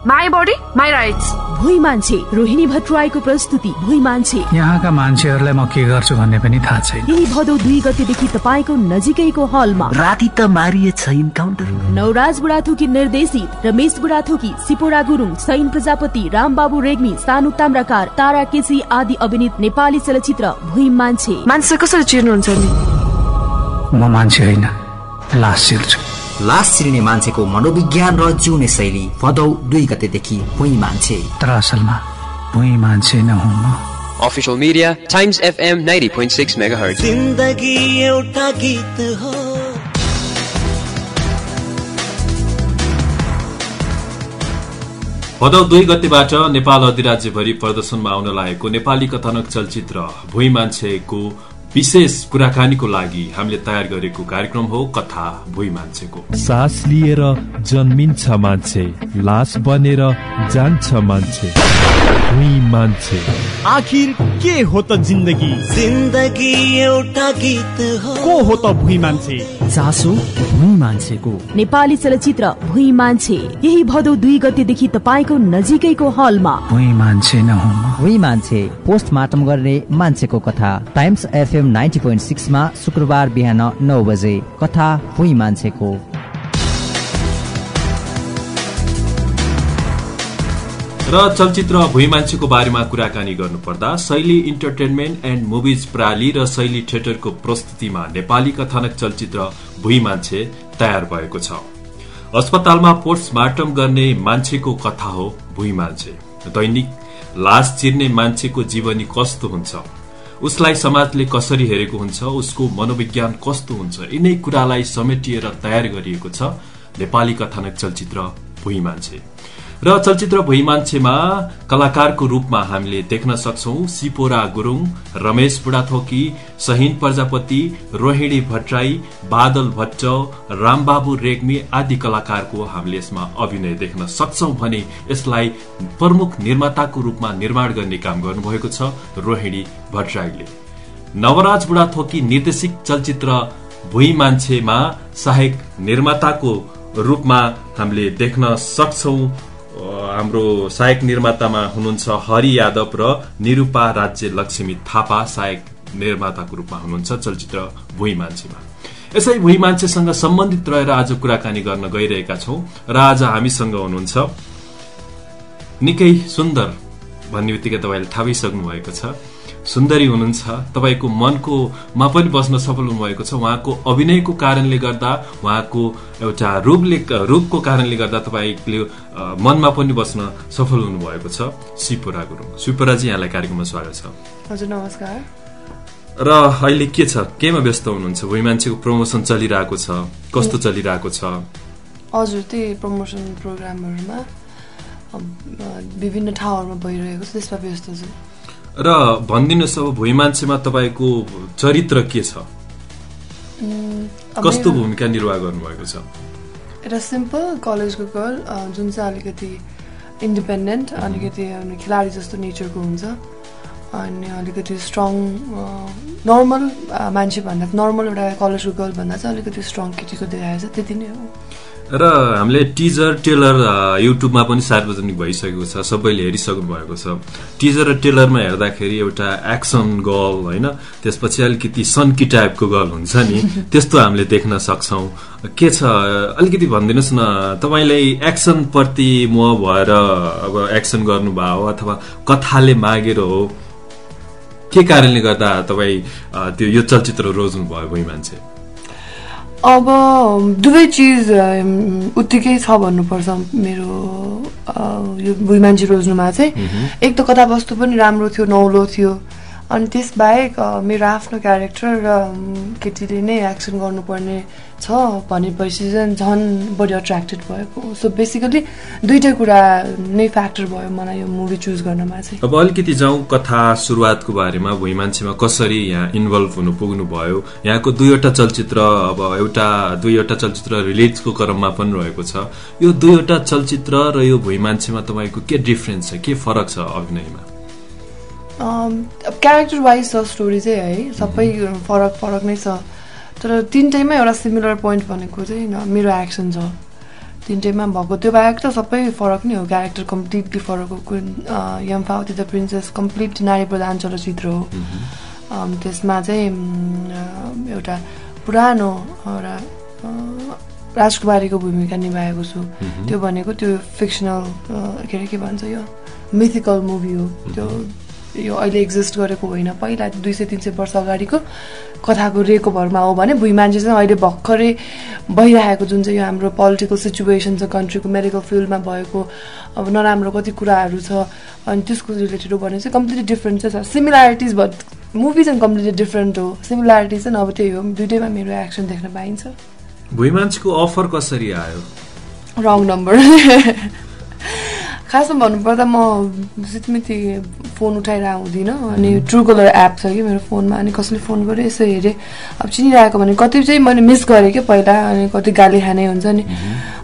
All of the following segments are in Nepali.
My body my rights. भुइँ मान्छे रोहिणी भट्टराईको प्रस्तुति भुइँ मान्छे। यहाँका मान्छेहरूलाई म के गर्छु भन्ने पनि थाहा छैन। यही भदौ 2 गतेदेखि तपाईको नजिकैको हलमा। राति त मारिएछ इन्काउन्टर। नवराज बुढाथोकी निर्देशित, रमेश बुढाथोकी, सिपोरा गुरुङ, सैन प्रजापति, रामबाबु रेग्मी, सानु ताम्राकार, तारा केसी आदि अभिनीत नेपाली चलचित्र भुइँ मान्छे। मान्छे कसरी चिर्नुहुन्छ नि? म मान्छे होइन, लास चिर्छु। लास चिर्ने मान्छेको मनोविज्ञान र जिउने शैली भदौ 2 गतेदेखि भुइँ मान्छे। तर असलमा भुइँ मान्छे नहुँ म। Official media Times FM 90.6 MHz। जिन्दगी एउटा गीत हो। भदौ 2 गतेबाट नेपाल अधिराज्यभरि प्रदर्शनमा आउन लागेको नेपाली कथानक चलचित्र भुइँ मान्छेको विशेष कुराकानीको लागि हामीले तयार गरेको कार्यक्रम हो कथा भुइँ मान्छेको। सास लिएर जन्मिन्छ मान्छे, लास बनेर जान्छ मान्छे। भुइँ मान्छे आखिर के हो त जिन्दगी? जिन्दगी एउटा गीत हो। को हो त भुइँ मान्छे? चासो भुइँ मान्छेको। नेपाली चलचित्र भुइँ मान्छे यही भदौ 2 गतेदेखि तपाईको नजिकैको हलमा। भुइँ मान्छे नहुँ म। भुइँ मान्छे पोस्टमार्टम गर्ने मान्छेको कथा टाइम्स FM 90.6 मा शुक्रबार बिहान 9 बजे कथा भुइँ मान्छेको। र चलचित्र भुइँ मान्छेको बारेमा कुराकानी गर्नुपर्दा शैली इन्टरटेनमेन्ट एन्ड मुभिज प्राली र शैली थिएटरको प्रस्तुतिमा नेपाली कथानक चलचित्र भुइँ मान्छे तयार भएको छ। अस्पतालमा पोस्टमार्टम गर्ने मान्छेको कथा हो भुइँ मान्छे। दैनिक लास चिर्ने मान्छेको जीवनी कस्तो हुन्छ, उसलाई समाजले कसरी हेरेको हुन्छ, उसको मनोविज्ञान कस्तो हुन्छ, यिनै कुरालाई समेटिएर तयार गरिएको छ नेपाली कथानक चलचित्र भुइँ मान्छे। र चलचित्र भुइँ मान्छेमा कलाकारको रूपमा हामीले देख्न सक्छौं सिपोरा गुरुङ, रमेश बुढाथोकी, सहीन प्रजापति, रोहिणी भट्टराई, बादल भट्ट, रामबाबु रेग्मी आदि कलाकारको हामीले यसमा अभिनय देख्न सक्छौं भने यसलाई प्रमुख निर्माताको रूपमा निर्माण गर्ने काम गर्नुभएको छ रोहिणी भट्टराईले। नवराज बुढाथोकी निर्देशित चलचित्र भुइँ मान्छेमा सहायक निर्माताको रूपमा हामीले देख्न सक्छौं हाम्रो सहायक निर्मातामा हुनुहुन्छ हरि यादव र निरूपा राज्य लक्ष्मी थापा सहायक निर्माताको रूपमा हुनुहुन्छ चलचित्र भुइँ मान्छेमा। यसै भुइँ मान्छेसँग सम्बन्धित रहेर आज कुराकानी गर्न गइरहेका छौं र आज हामीसँग हुनुहुन्छ निकै सुन्दर भन्ने बित्तिकै तपाईले थाहा भइसक्नु भएको छ, सुन्दरी हुनुहुन्छ, तपाईको मनमा पनि बस्न सफल हुनुभएको छ। उहाँको अभिनयको कारणले गर्दा, उहाँको एउटा रूपको कारणले गर्दा तपाईले मनमा पनि बस्न सफल हुनुभएको छ सिपोरा गुरुङ। सिपोराजी यहाँलाई कार्यक्रममा स्वागत छ। हजुर नमस्कार। र अहिले के छ, केमा व्यस्त हुनुहुन्छ? भुइँ मान्छेको प्रमोसन चलिरहेको छ, कस्तो चलिरहेको छ? हजुर त्यही प्रमोसन प्रोग्रामहरुमा विभिन्न ठाउँहरुमा भइरहेको छ, त्यसमा व्यस्त छु। र भनिदिनुहोस् अब भुइँ मान्छेमा तपाईको चरित्र के छ, कस्तो भूमिका निर्वाह गर्नुभएको छ? एउटा सिम्पल कलेजको गर्ल जुन चाहिँ अलिकति इन्डिपेन्डेन्ट, अलिकति खेलाडी जस्तो नेचरको हुन्छ अनि अलिकति स्ट्रङ नर्मल मान्छे भन्दा नर्मल एउटा कलेजको गर्ल भन्दा चाहिँ अलिकति स्ट्रङ केटीको देखाएको छ, त्यति नै हो। र हामीले टिजर ट्रेलर युट्युबमा पनि सार्वजनिक भइसकेको छ, सबैले हेरिसक्नु भएको छ। टिजर र ट्रेलरमा हेर्दाखेरि एउटा एक्सन गर्ल होइन, त्यसपछि अलिकति सन्की टाइपको गर्ल हुन्छ नि, त्यस्तो हामीले देख्न सक्छौं। के छ अलिकति भनिदिनुहोस् न, तपाईलाई एक्सन प्रति मोह भएर अब एक्सन गर्नुभयो अथवा कथाले मागेर हो, के कारणले गर्दा तपाईँ त्यो यो चलचित्र रोज्नु भयो भुइँ मान्छे? अब दुवै चिज उत्तिकै छ भन्नुपर्छ मेरो यो भुइँ मान्छे रोज्नुमा चाहिँ। एक त कथावस्तु पनि राम्रो थियो, नौलो थियो, अनि त्यसबाहेक मेरो आफ्नो क्यारेक्टर र केटीले नै एक्सन गर्नुपर्ने छ भनेपछि चाहिँ झन् बढी अट्र्याक्टेड भएको। सो बेसिकली दुईटै कुरा नै फ्याक्टर भयो मलाई यो मुभी चुज गर्नमा चाहिँ। अब अलिकति जाउँ कथा सुरुवातको बारेमा। भुइँ मान्छेमा कसरी यहाँ इन्भल्भ हुनु पुग्नु भयो? यहाँको दुईवटा चलचित्र, अब दुईवटा चलचित्र रिलिजको क्रममा पनि रहेको छ। यो दुईवटा चलचित्र र यो भुइँ मान्छेमा तपाईको के डिफरेन्स छ, के फरक छ अभिनयमा? क्यारेक्टर वाइज छ स्टोरी चाहिँ है, सबै फरक नै छ, तर तीनटैमा एउटा सिमिलर पोइन्ट भनेको चाहिँ मेरो एक्सन छ। तिनटैमा भएको त्यो बाहेक त सबै फरक नै हो क्यारेक्टर कम्प्लिटली फरक हो यमफावती द प्रिन्सेस कम्प्लिट नारी प्रधान चलचित्र हो त्यसमा चाहिँ एउटा पुरानो एउटा राजकुमारीको भूमिका निभाएको छु त्यो भनेको त्यो फिक्सनल के भन्छ यो मिथिकल मुभी हो त्यो यो अहिले एक्जिस्ट गरेको होइन पहिला 200-300 वर्ष अगाडिको कथाको रेको भरमा हो भने भुइँ मान्छे चाहिँ अहिले भर्खरै भइरहेको जुन चाहिँ यो हाम्रो पोलिटिकल सिचुएसन छ कन्ट्रीको मेडिकल फिल्डमा भएको अब नराम्रो कति कुराहरू छ अनि त्यसको रिलेटेड हो भने चाहिँ कम्प्लिटली डिफ्रेन्ट छ सिमिल्यारिटिज बट मुभी चाहिँ कम्प्लिटली डिफ्रेन्ट हो सिमिल्यारिटिज चाहिँ अब त्यही हो दुईटैमा मेरो एक्सन देख्न पाइन्छ भुइँ मान्छेको अफर कसरी आयो रङ नम्बर खासमा भन्नुपर्दा म सिटमिति फोन उठाइरहेको हुँदिनँ अनि ट्रु कलर एप छ कि मेरो फोनमा अनि कसैले फोन गर्यो यसो हेरेँ अब चिनिरहेको भने कति चाहिँ मैले मिस गरेँ क्या पहिला अनि कति गाली खाने हुन्छ नि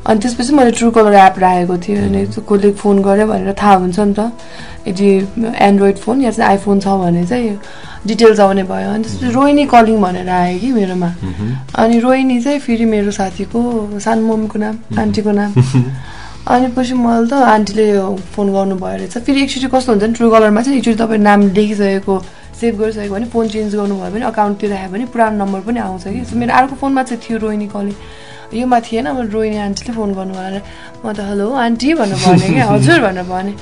अनि त्यसपछि मैले ट्रु कलर एप राखेको थिएँ अनि कसले फोन गर्यो भनेर थाहा हुन्छ नि त यदि एन्ड्रोइड फोन या चाहिँ आइफोन छ भने चाहिँ डिटेल्स आउने भयो अनि त्यसपछि रोहिणी कलिङ भनेर आयो कि मेरोमा अनि रोहिणी चाहिँ फेरि मेरो साथीको सानो मम्मीको नाम आन्टीको नाम अनि पछि मैले त आन्टीले फोन गर्नु भयो रहेछ फेरि एकचोटि कस्तो हुन्छ नि ट्रु कलरमा चाहिँ एकचोटि तपाईँ नाम लेखिसकेको सेभ गरिसकेको भने फोन चेन्ज गर्नुभयो भने अकाउन्टतिर आयो भने पुरानो नम्बर पनि आउँछ कि सो मेरो अर्को फोनमा चाहिँ थियो रोहिणी कलिङ योमा थिएन मैले रोहिणी आन्टीले फोन गर्नु भनेर म त हेलो आन्टी भनेर भने कि हजुर भनेर भने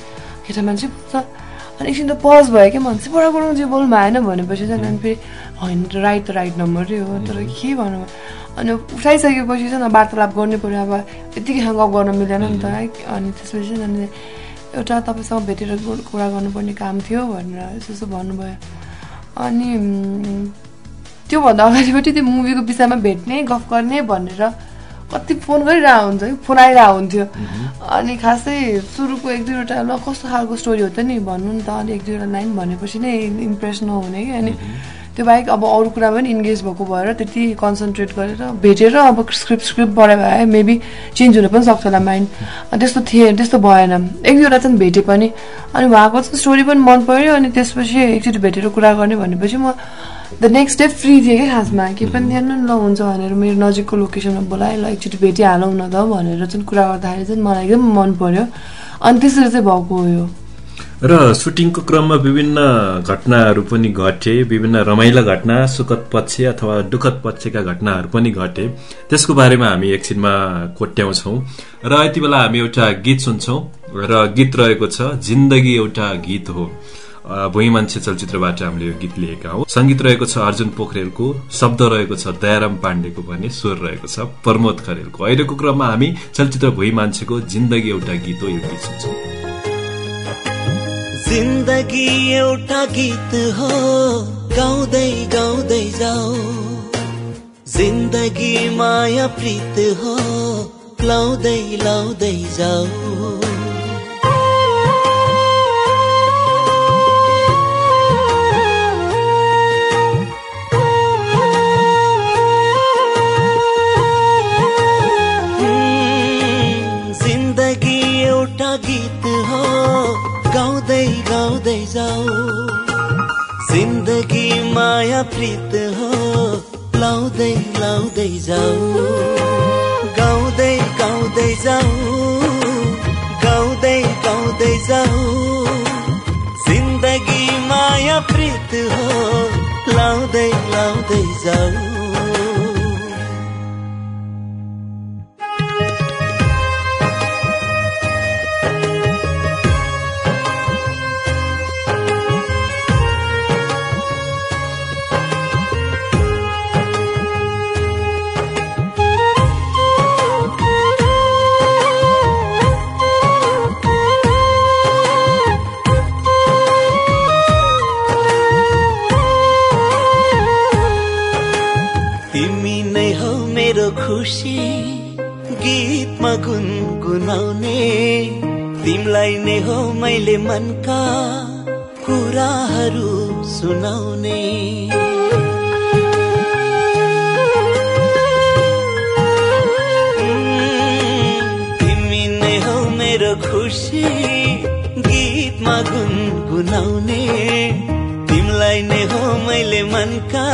केटा मान्छे पुग्छ अनि एकछिन त पज भयो कि मान्छे बडा गुरुङजी बोल्नु भएन भनेपछि चाहिँ अनि फेरि होइन राइट नम्बरै हो तर के भन्नु अनि उठाइसकेपछि चाहिँ वार्तालाप गर्नै पऱ्यो अब यत्तिकै ह्याङअप गर्न मिलेन नि त अनि त्यसपछि चाहिँ अनि एउटा तपाईँसँग भेटेर कुरा गर्नुपर्ने काम थियो भनेर यसो भन्नुभयो अनि त्योभन्दा अगाडिपट्टि त्यो मुभीको विषयमा भेट्ने गफ गर्ने भनेर कति फोन गरिरहेको हुन्छ कि फोन आइरहेको हुन्थ्यो अनि खासै सुरुको 1-2वटा ल कस्तो खालको स्टोरी हो त नि भन्नु नि त अनि 1-2वटा लाइन भनेपछि नै इम्प्रेस नहुने कि अनि त्यो बाहेक अब अरू कुरा पनि इन्गेज भएको भएर त्यति कन्सन्ट्रेट गरेर भेटेर अब स्क्रिप्ट पढायो भए मेबी चेन्ज हुन पनि सक्छ होला माइन्ड त्यस्तो भएन 1-2वटा चाहिँ भेटे पनि अनि उहाँको चाहिँ स्टोरी पनि मन पर्यो अनि त्यसपछि एकचोटि भेटेर कुरा गर्ने भनेपछि म द नेक्स्ट डे फ्री थिएँ क्या खासमा के पनि ध्यान ल हुन्छ भनेर मेरो नजिकको लोकेसनमा बोलाएँ ल एकचोटि भेटिहालौँ न त भनेर चाहिँ कुरा गर्दाखेरि चाहिँ मलाई एकदम मन पर्यो अनि त्यसरी चाहिँ भएको हो यो र सुटिङको क्रममा विभिन्न घटनाहरू पनि घटे विभिन्न रमाइला घटना सुखद पक्ष अथवा दुःखद पक्षका घटनाहरू पनि घटे त्यसको बारेमा हामी एकछिनमा कोट्याउँछौँ र यति बेला हामी एउटा गीत सुन्छौँ र गीत रहेको छ जिन्दगी एउटा गीत हो भुइँ मान्छे चलचित्रबाट हामीले यो गीत लिएका हौ संगीत रहेको छ अर्जुन पोखरेलको शब्द रहेको छ दयाराम पाण्डेको भने स्वर रहेको छ प्रमोद खरेलको अहिलेको क्रममा हामी चलचित्र भुइँ मान्छेको जिन्दगी एउटा गीत हो यो गीत सुन्छौँ जिन्दगी एउटा गीत हो गाउँदै गाउँदै जाऊ जिन्दगी माया प्रीत हो लाउँदै लाउँदै जाऊ जिन्दगी एउटा गीत हो गाउँदै गाउँदै जाऊ जिन्दगी माया प्रीत हो लाउँदै लाउँदै जाऊ गाउँदै गाउँदै जाऊ गाउँदै गाउँदै जाऊ जिन्दगी माया प्रीत हो लाउँदै लाउँदै जाऊ खुशी गीतमा गुनगुनाउने तिमलाई नै हो मैले मनका कुराहरू सुनाउने तिमी नै हो मेरो खुशी गीतमा गुनगुनाउने तिमलाई नै हो मैले मनका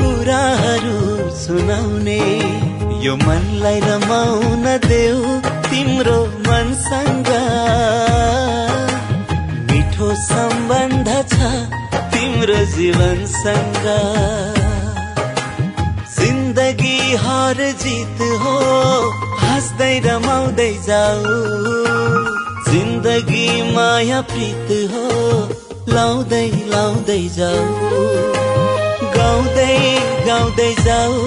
कुराहरू सुनाउने यो मनलाई रमाउन देऊ तिम्रो मनसँग मिठो सम्बन्ध छ तिम्रो जीवनसँग जिन्दगी हार जित हो हाँस्दै रमाउँदै जाऊ जिन्दगी माया प्रीत हो लाउँदै लाउँदै जाऊ गाउँदै गाउँदै जाऊ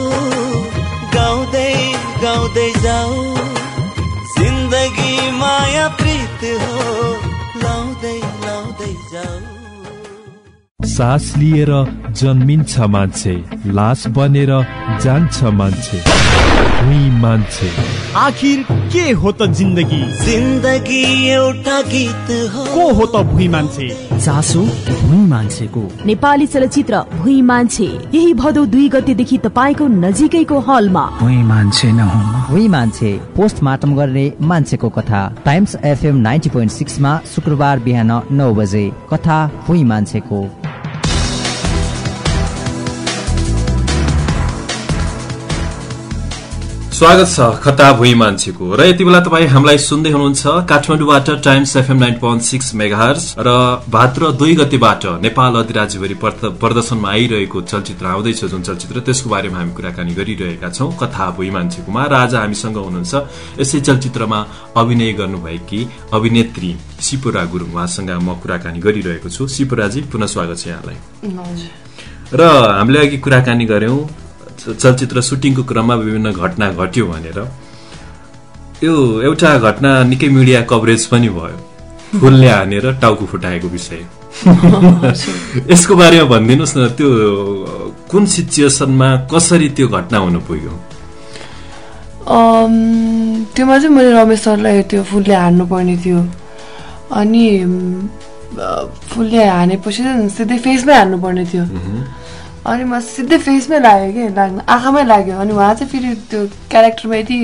गाउँदै गाउँदै जाऊ जिन्दगी माया प्रीत हो लाउँदै लाउँदै जाऊ सास लिएर जन्मिन्छ मान्छे लास बनेर जान्छ मान्छे भुइँ मान्छे आखिर के हो त जिन्दगी जिन्दगी एउटा गीत हो को हो त भुइँ मान्छे चासो भुइँ मान्छेको नेपाली चलचित्र भुइँ मान्छे यही भदौ 2 गतेदेखि तपाईको नजिकैको हलमा भुइँ मान्छे नहुँ भुइँ मान्छे पोस्टमार्टम गर्ने मान्छेको कथा टाइम्स FM 90.6 मा शुक्रबार बिहान 9 बजे कथा भुइँ मान्छेको। स्वागत छ कथा भुइँ मान्छेको र यति बेला तपाईँ हामीलाई सुन्दै हुनुहुन्छ काठमाडौँबाट टाइम्स FM 9.6 मेगाहर्ज र भाद्र 2 गतेबाट नेपाल अधिराज्यभरि प्रदर्शनमा आइरहेको चलचित्र आउँदैछ जुन चलचित्र त्यसको बारेमा हामी कुराकानी गरिरहेका छौं कथा भुइँ मान्छेकोमा र आज हामीसँग हुनुहुन्छ यसै चलचित्रमा अभिनय गर्नुभएकी अभिनेत्री सिपुरा गुरुङ उहाँसँग म कुराकानी गरिरहेको छु। सिपुराजी पुनः स्वागत छ यहाँलाई। र हामीले अघि कुराकानी गर्यौं चलचित्र सुटिङको क्रममा विभिन्न घटना घट्यो भनेर यो एउटा घटना निकै मिडिया कभरेज पनि भयो फुलले हानेर टाउको फुटाएको विषय यसको बारेमा भनिदिनुस् न त्यो कुन सिचुएसनमा कसरी त्यो घटना हुन पुग्यो? त्योमा चाहिँ मैले रमेश सरलाई त्यो फुलले हान्नु पर्ने थियो अनि फुलले हानेपछि सिधै फेसमै हान्नु पर्ने थियो अनि म सिधै फेसमै लाग्यो कि आँखामै लाग्यो अनि उहाँ चाहिँ फेरि त्यो क्यारेक्टरमा यति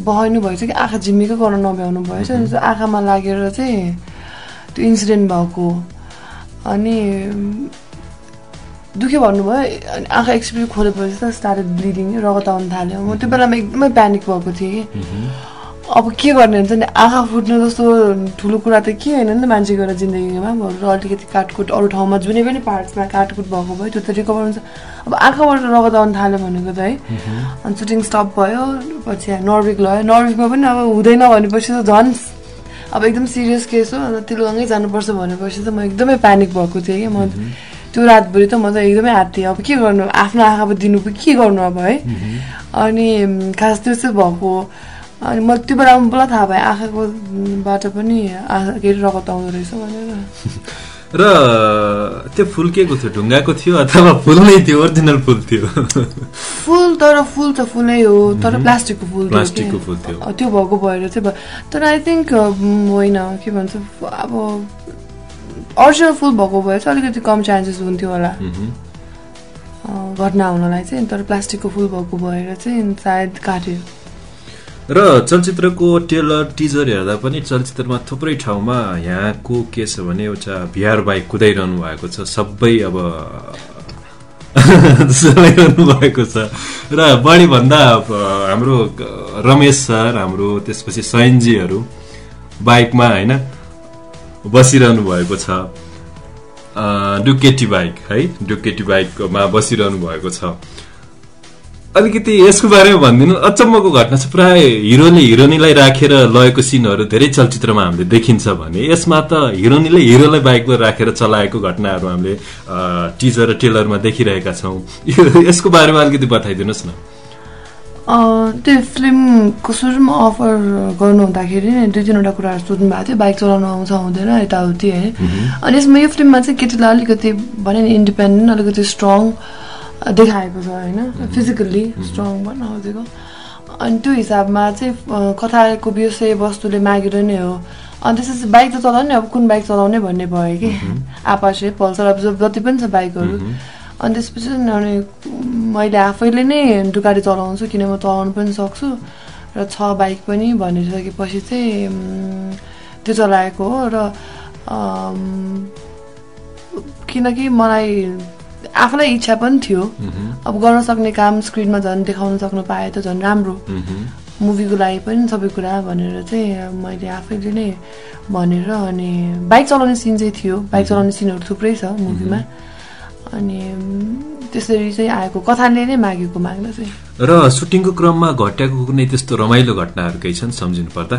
बहाइनु भएछ कि आँखा झिम्मिकै गर्न नभ्याउनु भएछ अनि आँखामा लागेर चाहिँ त्यो इन्सिडेन्ट भएको अनि दुःखी भन्नुभयो अनि आँखा एकछिन खोलेपछि त स्टार्टेड ब्लिडिङ रगत आउनु थाल्यो। म त्यो बेलामा एकदमै प्यानिक भएको थिएँ कि अब के गर्ने हुन्छ नि आँखा फुट्नु जस्तो ठुलो कुरा त के होइन नि त मान्छेको एउटा जिन्दगीमा र अलिकति काटकुट अरू ठाउँमा जुनै पनि पार्ट्समा काटकुट भएको भयो त्यो त रिकभर हुन्छ अब आँखाबाट रगत आउनु थाल्यो भनेको त है। अनि सुटिङ स्टप भयो पछि नर्विक लयो नर्विकमा पनि अब हुँदैन भनेपछि त झन् अब एकदम सिरियस केस हो अन्त तिलगङ्गै जानुपर्छ भनेपछि त म एकदमै प्यानिक भएको थिएँ कि म त्यो रातभरि त म त एकदमै हात्थेँ अब के गर्नु आफ्नो आँखामा दिनु के गर्नु अब है। अनि खास त्यो चाहिँ भएको अनि म त्यो बेला मलाई थाहा भयो आँखाकोबाट पनि के रगत आउँदो रहेछ भनेर। र त्यो फुल के को थियो ढुङ्गाको थियो अथवा फुल नै थियो ओरिजिनल फुल थियो? फुल तर फुल त फुलै हो तर प्लास्टिकको फुल थियो त्यो भएको भएर चाहिँ तर आई थिङ्क होइन के भन्छ अब ओरिजिनल फुल भएको भए चाहिँ अलिकति कम चान्सेस हुन्थ्यो होला घटना हुनलाई चाहिँ तर प्लास्टिकको फुल भएको भएर चाहिँ सायद काट्यो। र चलचित्रको ट्रेलर टिजर हेर्दा पनि चलचित्रमा थुप्रै ठाउँमा यहाँको के छ भने एउटा भिआर बाइक कुदाइरहनु भएको छ सबै अब चलाइरहनु भएको छ र बढी भन्दा हाम्रो रमेश सर हाम्रो त्यसपछि सयनजीहरू बाइकमा होइन बसिरहनु भएको छ डुकेटी बाइक है डुकेटी बाइकमा बसिरहनु भएको छ। अलिकति यसको बारेमा भनिदिनु अचम्मको घटना छ प्राय हिरोले हिरोनीलाई राखेर लगेको सिनहरू धेरै चलचित्रमा हामीले देखिन्छ भने यसमा त हिरोनीले हिरोलाई बाइकमा राखेर चलाएको घटनाहरू हामीले टिजर र ट्रेलरमा देखिरहेका छौँ यसको बारेमा अलिकति बताइदिनुहोस् न। त्यो फिल्मको सुरुमा अफर गर्नुहुँदाखेरि नै 2-3वटा कुराहरू सोध्नु भएको थियो बाइक चलाउनु आउँछ आउँदैन यताउति है। अनि यसमा यो फिल्ममा चाहिँ केटीलाई अलिकति भने नि इन्डिपेन्डेन्ट अलिकति स्ट्रङ देखाएको छ होइन फिजिकल्ली स्ट्रङ भन्न खोजेको। अनि त्यो हिसाबमा चाहिँ कथाको विषय वस्तुले मागेर नै हो अनि त्यसपछि बाइक त चलाउने अब कुन बाइक चलाउने भन्ने भयो कि आपासे पल्सर अब जति पनि छ बाइकहरू। अनि त्यसपछि अनि मैले आफैले नै दुकाडी चलाउँछु किन म चलाउनु पनि सक्छु र 6 बाइक पनि भनिसकेपछि चाहिँ त्यो चलाएको हो र किनकि मलाई आफूलाई इच्छा पनि थियो अब गर्न सक्ने काम स्क्रिनमा झन् देखाउन सक्नु पाए त झन् राम्रो मुभीको लागि पनि सबै कुरा भनेर चाहिँ मैले आफैले नै भनेर अनि बाइक चलाउने सिन चाहिँ थियो बाइक चलाउने सिनहरू थुप्रै छ मुभीमा अनि त्यसरी चाहिँ आएको कथाले नै माग्दा चाहिँ र सुटिङको क्रममा घटेको कुनै त्यस्तो रमाइलो घटनाहरू केही छन् सम्झिनु पर्दा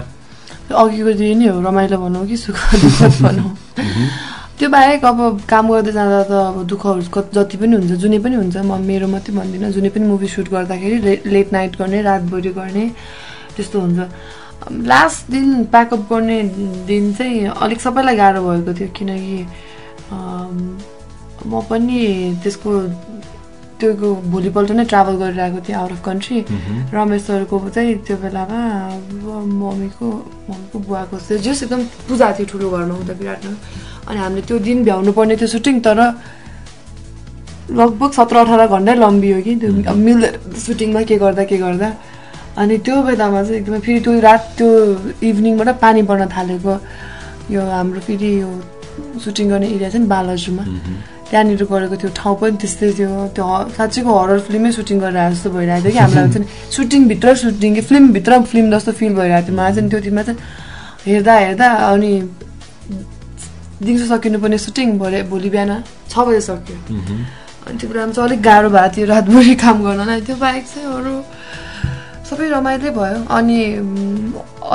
अघिको दिन नै हो रमाइलो भनौँ कि सुखद भनौँ त्यो बाहेक अब काम गर्दै जाँदा त अब दुःखहरू जति पनि हुन्छ जुनै पनि हुन्छ म मेरो मात्रै भन्दिनँ जुनै पनि मुभी सुट गर्दाखेरि लेट नाइट गर्ने रातभरि गर्ने त्यस्तो हुन्छ लास्ट दिन प्याकअप गर्ने दिन चाहिँ अलिक सबैलाई गाह्रो भएको थियो किनकि म पनि त्यसको त्यो भोलिपल्ट नै ट्राभल गरिरहेको थिएँ आउट अफ कन्ट्री रमेश सरको चाहिँ त्यो बेलामा मम्मीको बुवाको चाहिँ जस एकदम पूजा थियो ठुलो घरमा हुँदा विराटमा अनि हामीले त्यो दिन भ्याउनु पर्ने थियो सुटिङ तर लगभग 17-18 घन्टा लम्बियो कि त्यो मिल्दै सुटिङमा के गर्दा अनि त्यो बेलामा चाहिँ एकदमै फेरि त्यो रात त्यो इभिनिङबाट पानी पर्न थालेको यो हाम्रो फेरि यो सुटिङ गर्ने एरिया छ नि बालाजुमा त्यहाँनिर गरेको त्यो ठाउँ पनि त्यस्तै थियो त्यो साँच्चैको हरर फिल्मै सुटिङ गरिरहेको जस्तो भइरहेको थियो कि हामीलाई चाहिँ सुटिङभित्र सुटिङ कि फिल्मभित्र फिल्म जस्तो फिल भइरहेको थियो मलाई चाहिँ त्यो दिनमा चाहिँ हेर्दा अनि दिउँसो सकिनुपर्ने सुटिङ भोलि बिहान 6 बजे सक्यो अनि त्यो कुरामा चाहिँ अलिक गाह्रो भएको थियो रातभरि काम गर्नलाई त्यो बाहेक चाहिँ अरू सबै रमाइलो भयो अनि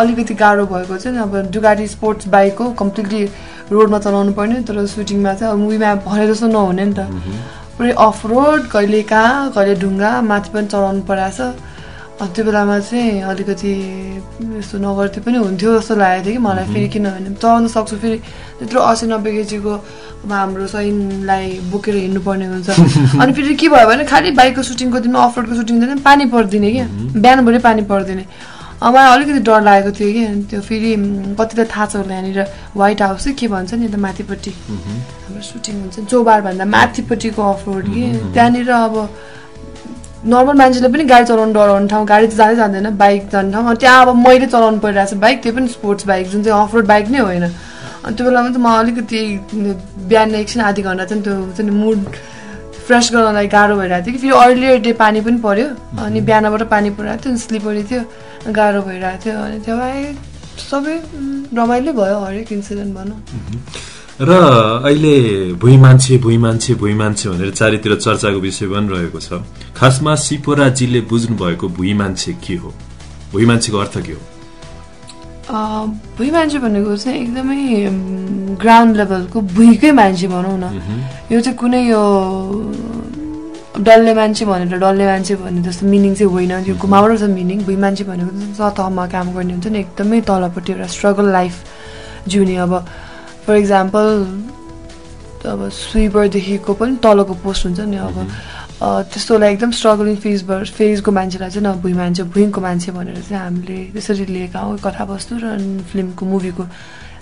अलिकति गाह्रो भएको चाहिँ अब डुगाटी स्पोर्ट्स बाइक हो कम्प्लिटली रोडमा चलाउनु पर्ने तर सुटिङमा चाहिँ अब मुभीमा भने जस्तो नहुने नि त पुरै अफ रोड कहिले कहाँ कहिले ढुङ्गा माथि पनि चलाउनु परेछ अनि त्यो बेलामा चाहिँ अलिकति यस्तो नगर्थे पनि हुन्थ्यो जस्तो लागेको थियो कि मलाई फेरि किनभने चलाउन सक्छु फेरि त्यत्रो 80-90 केजीको अब हाम्रो सैनलाई बोकेर हिँड्नुपर्ने हुन्छ अनि फेरि के भयो भने खालि बाइकको सुटिङको दिनमा अफ रोडको सुटिङ दिनमा पानी परिदिने क्या बिहानभरि पानी परिदिने मलाई अलिकति डर लागेको थियो कि त्यो फेरि कतिलाई थाहा छ होला यहाँनिर व्हाइट हाउस चाहिँ के भन्छ नि त माथिपट्टि हाम्रो सुटिङ हुन्छ चौबारभन्दा माथिपट्टिको अफ रोड कि त्यहाँनिर अब नर्मल मान्छेले पनि गाडी चलाउनु डराउने ठाउँ गाडी त जाँदै जाँदैन बाइक जाने ठाउँ त्यहाँ अब मैले चलाउनु परिरहेको छ बाइक त्यो पनि स्पोर्ट्स बाइक जुन चाहिँ अफ रोड बाइक नै होइन अनि त्यो बेलामा चाहिँ म अलिकति बिहान एकछिन आधी घन्टा चाहिँ त्यो चाहिँ मुड फ्रेस गर्नलाई गाह्रो भइरहेको थियो कि फेरि अर्लियर डे पानी पनि पर्यो अनि बिहानबाट पानी परिरहेको थियो स्लिपरी थियो गाह्रो भइरहेको थियो अनि त्यो बाहेक सबै रमाइलो भयो हरेक इन्सिडेन्ट भनौँ र अहिले भुइँ मान्छे भनेर चारैतिर चर्चाको विषय बनिरहेको छ खासमा सिपोराजीले बुझ्नु भएको भुइँ मान्छे के हो भुइँ मान्छेको अर्थ के हो भुइँ मान्छे भनेको चाहिँ एकदमै ग्राउन्ड लेभलको भुइँकै मान्छे भनौँ न यो चाहिँ कुनै यो डल्ले मान्छे भने जस्तो मिनिङ चाहिँ होइन यो घुमाउरो छ मिनिङ भुइँ मान्छे भनेको सतहमा काम गर्ने हुन्छ नि एकदमै तलपट्टि एउटा स्ट्रगल लाइफ जिउने अब फर इक्जाम्पल अब स्विपरदेखिको पनि तलको पोस्ट हुन्छ नि अब त्यस्तोलाई एकदम स्ट्रगलिङ फेजको मान्छेलाई चाहिँ भुइँको मान्छे भनेर चाहिँ हामीले त्यसरी लिएका हौँ कथावस्तु र फिल्मको मुभीको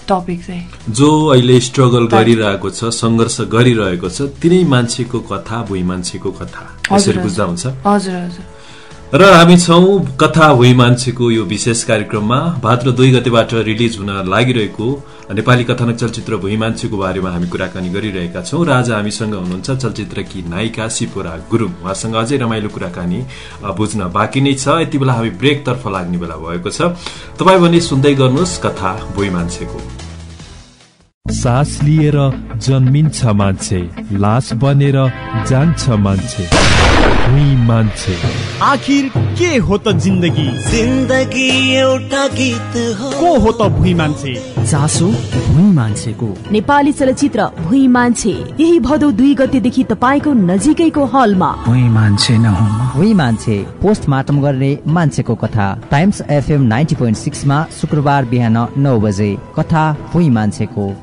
टपिक चाहिँ जो अहिले स्ट्रगल गरिरहेको छ सङ्घर्ष गरिरहेको छ तिनै मान्छेको कथा भुइँ मान्छेको कथा यसरी बुझ्दा हुन्छ हजुर हजुर र हामी छौं कथा भुइँ मान्छेको यो विशेष कार्यक्रममा भाद्र 2 गतेबाट रिलिज हुन लागिरहेको नेपाली कथानक चलचित्र भुइँ मान्छेको बारेमा हामी कुराकानी गरिरहेका छौं र आज हामीसँग हुनुहुन्छ चलचित्रकी नायिका सिपोरा गुरुङ उहाँसँग अझै रमाइलो कुराकानी बुझ्न बाँकी नै छ यति बेला हामी ब्रेक तर्फ लाग्ने बेला भएको छ तपाई पनि सुन्दै गर्नुहोस् कथा भुइँ मान्छेको सास लिएर जन्मिन्छ मान्छे लास बनेर जान्छ मान्छे भुइँ मान्छे आखिर के हो त जिन्दगी एउटा गीत को हो त भुइँ मान्छे चासो भुइँ मान्छेको नेपाली चलचित्र भुइँ मान्छे यही भदौ 2 गतेदेखि तपाईको नजिकैको हलमा भुइँ मान्छे नहुँ भुइँ मान्छे पोस्टमार्टम गर्ने मान्छेको कथा टाइम्स FM 90.6 मा शुक्रबार बिहान 9 बजे कथा भुइँ मान्छेको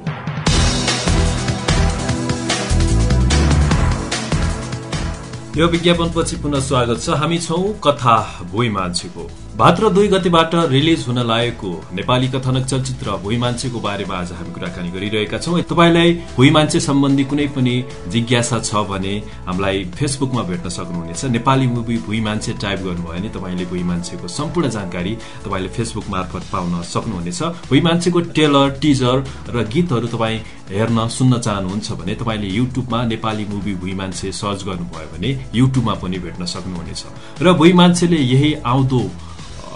यो विज्ञापनपछि पुनः स्वागत छ हामी छौं कथा भुइँ मान्छेको भाद्र 2 गतेबाट रिलिज हुन लागेको नेपाली कथानक चलचित्र भुइँ मान्छेको बारेमा आज हामी कुराकानी गरिरहेका छौं। तपाईलाई भुइँ मान्छे सम्बन्धी कुनै पनि जिज्ञासा छ भने हामीलाई फेसबुकमा भेट्न सक्नुहुनेछ। नेपाली मुभी भुइँ मान्छे टाइप गर्नुभयो भने तपाईले भुइँ मान्छेको सम्पूर्ण जानकारी तपाईले फेसबुक मार्फत पाउन सक्नुहुनेछ। भुइँ मान्छेको ट्रेलर, टिजर र गीतहरू तपाई हेर्न सुन्न चाहनुहुन्छ भने तपाईले युट्युबमा नेपाली मुभी भुइँ मान्छे सर्च गर्नुभयो भने युट्युबमा पनि भेट्न सक्नुहुनेछ। र भुइँ मान्छेले यही आउँदो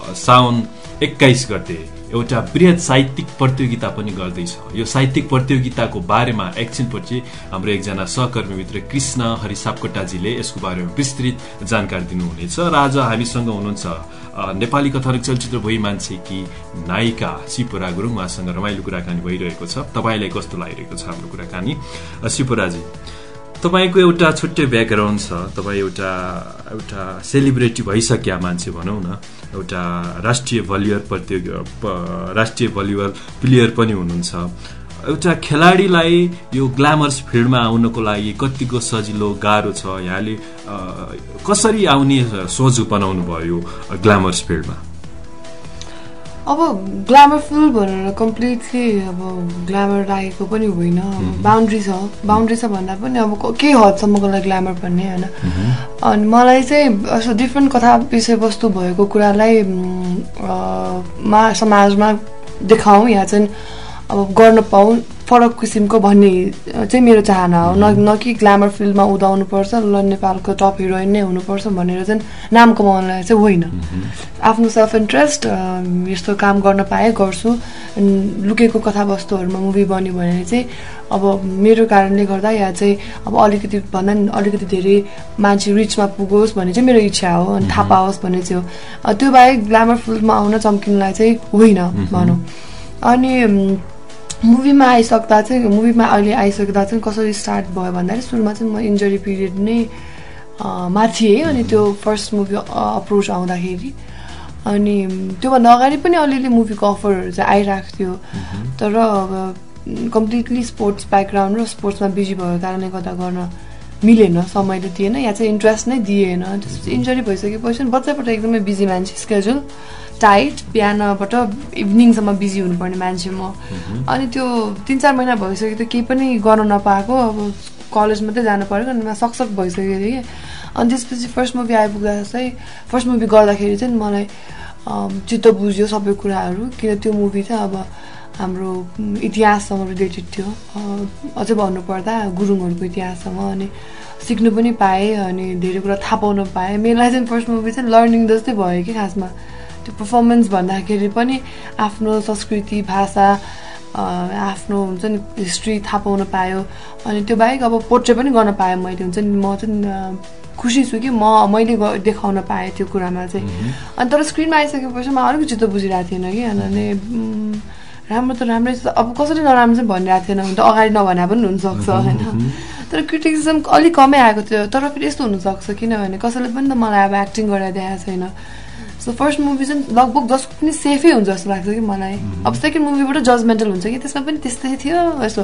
साउन 21 गते एउटा बृहत साहित्यिक प्रतियोगिता पनि गर्दैछ। यो साहित्यिक प्रतियोगिताको बारेमा एकछिनपछि हाम्रो एकजना सहकर्मी मित्र कृष्ण हरि सापकोटाजीले यसको बारेमा विस्तृत जानकारी दिनुहुनेछ। र आज हामीसँग हुनुहुन्छ नेपाली कथानक चलचित्र भुइँ मान्छेकी नायिका सिपोरा गुरुङ। उहाँसँग रमाइलो कुराकानी भइरहेको छ। तपाईलाई कस्तो लागिरहेको छ हाम्रो कुराकानी? सिपोराजी, तपाईको एउटा छुट्टै ब्याकग्राउन्ड छ। तपाई एउटा सेलिब्रिटी भइसक्या मान्छे भनौं न, एउटा राष्ट्रिय भलिबल प्लेयर पनि हुनुहुन्छ। एउटा खेलाडीलाई यो ग्ल्यामरस फिल्डमा आउनको लागि कतिको सजिलो गाह्रो छ? यहाँले कसरी आउने सोच बनाउनु भयो ग्ल्यामरस फिल्डमा? अब ग्ल्यामर फिल्ड भनेर कम्प्लिटली अब ग्ल्यामर लागेको पनि होइन। बाउन्ड्री छ भन्दा पनि अब के हदसम्मको लागि ग्ल्यामर भन्ने होइन। अनि मलाई चाहिँ यसो डिफ्रेन्ट कथा विषयवस्तु भएको कुरालाई समाजमा देखाउँ या चाहिँ अब गर्न पाऊँ फरक किसिमको भन्ने चाहिँ मेरो चाहना हो। न कि ग्ल्यामर फिल्डमा उदाउनुपर्छ, ल नेपालको टप हिरोइन नै हुनुपर्छ भनेर चाहिँ नाम कमाउनलाई चाहिँ होइन। आफ्नो सेल्फ इन्ट्रेस्ट यस्तो काम गर्न पाए गर्छु। लुकेको कथावस्तुहरूमा मुभी बन्यो भने चाहिँ अब मेरो कारणले गर्दा या चाहिँ अब अलिकति धेरै मान्छे रिचमा पुगोस् भन्ने चाहिँ मेरो इच्छा हो। अनि थाहा पाओस् भन्ने चाहिँ हो। त्यो बाहेक ग्ल्यामर फिल्डमा आउन चम्किनलाई चाहिँ होइन भनौँ। अनि मुभीमा अहिले आइसक्दा चाहिँ कसरी स्टार्ट भयो भन्दाखेरि सुरुमा चाहिँ म इन्जरी पिरियड नै मा थिएँ। अनि त्यो फर्स्ट मुभी अप्रोच आउँदाखेरि अनि त्योभन्दा अगाडि पनि अलिअलि मुभीको अफरहरू चाहिँ आइरहेको थियो। तर अब कम्प्लिटली स्पोर्ट्स ब्याकग्राउन्ड र स्पोर्ट्समा बिजी भएको कारणले गर्दा गर्न मिलेन, समयले दिएन या चाहिँ इन्ट्रेस्ट नै दिएन। त्यसपछि इन्जरी भइसकेपछि बच्चाबाट एकदमै बिजी मान्छे, स्केड्युल टाइट, बिहानबाट इभिनिङसम्म बिजी हुनुपर्ने मान्छे म। अनि त्यो 3-4 महिना भइसक्यो त्यो केही पनि गर्न नपाएको। अब कलेज मात्रै जानु पर्यो अनि सक्सक भइसकेको थिएँ कि। अनि त्यसपछि फर्स्ट मुभी आइपुग्दा चाहिँ फर्स्ट मुभी गर्दाखेरि चाहिँ मलाई चित्त बुझ्यो सबै कुराहरू। किन त्यो मुभी चाहिँ अब हाम्रो इतिहाससँग रिलेटेड थियो। अझै भन्नुपर्दा गुरुङहरूको इतिहाससँग अनि सिक्नु पनि पाएँ अनि धेरै कुरा थाहा पाउन पाएँ। मेरो लागि चाहिँ फर्स्ट मुभी चाहिँ लर्निङ जस्तै भयो कि खासमा। त्यो पर्फर्मेन्स भन्दाखेरि पनि आफ्नो संस्कृति, भाषा, आफ्नो हुन्छ नि हिस्ट्री थाहा पाउन पायो। अनि त्यो बाहेक अब पोर्ट्रेट पनि गर्न पाएँ मैले। हुन्छ नि म चाहिँ खुसी छु कि मैले देखाउन पाएँ त्यो कुरामा चाहिँ। अनि तर स्क्रिनमा आइसकेपछि म अलिकति चित्त बुझिरहेको थिएन कि। अनि राम्रो त राम्रै छ, अब कसरी नराम्रो चाहिँ भनिरहेको थिएन भने त अगाडि नभने पनि हुनसक्छ होइन। तर क्रिटिसिजम अलिक कमै आएको थियो। तर फेरि यस्तो हुनसक्छ किनभने कसैले पनि त मलाई अब एक्टिङ गरेर देखाएको छैन। सो फर्स्ट मुभी चाहिँ लगभग जसको पनि सेफै हुन्छ जस्तो लाग्छ कि मलाई। अब सेकेन्ड मुभीबाट जजमेन्टल हुन्छ कि त्यसमा पनि त्यस्तै थियो यसो।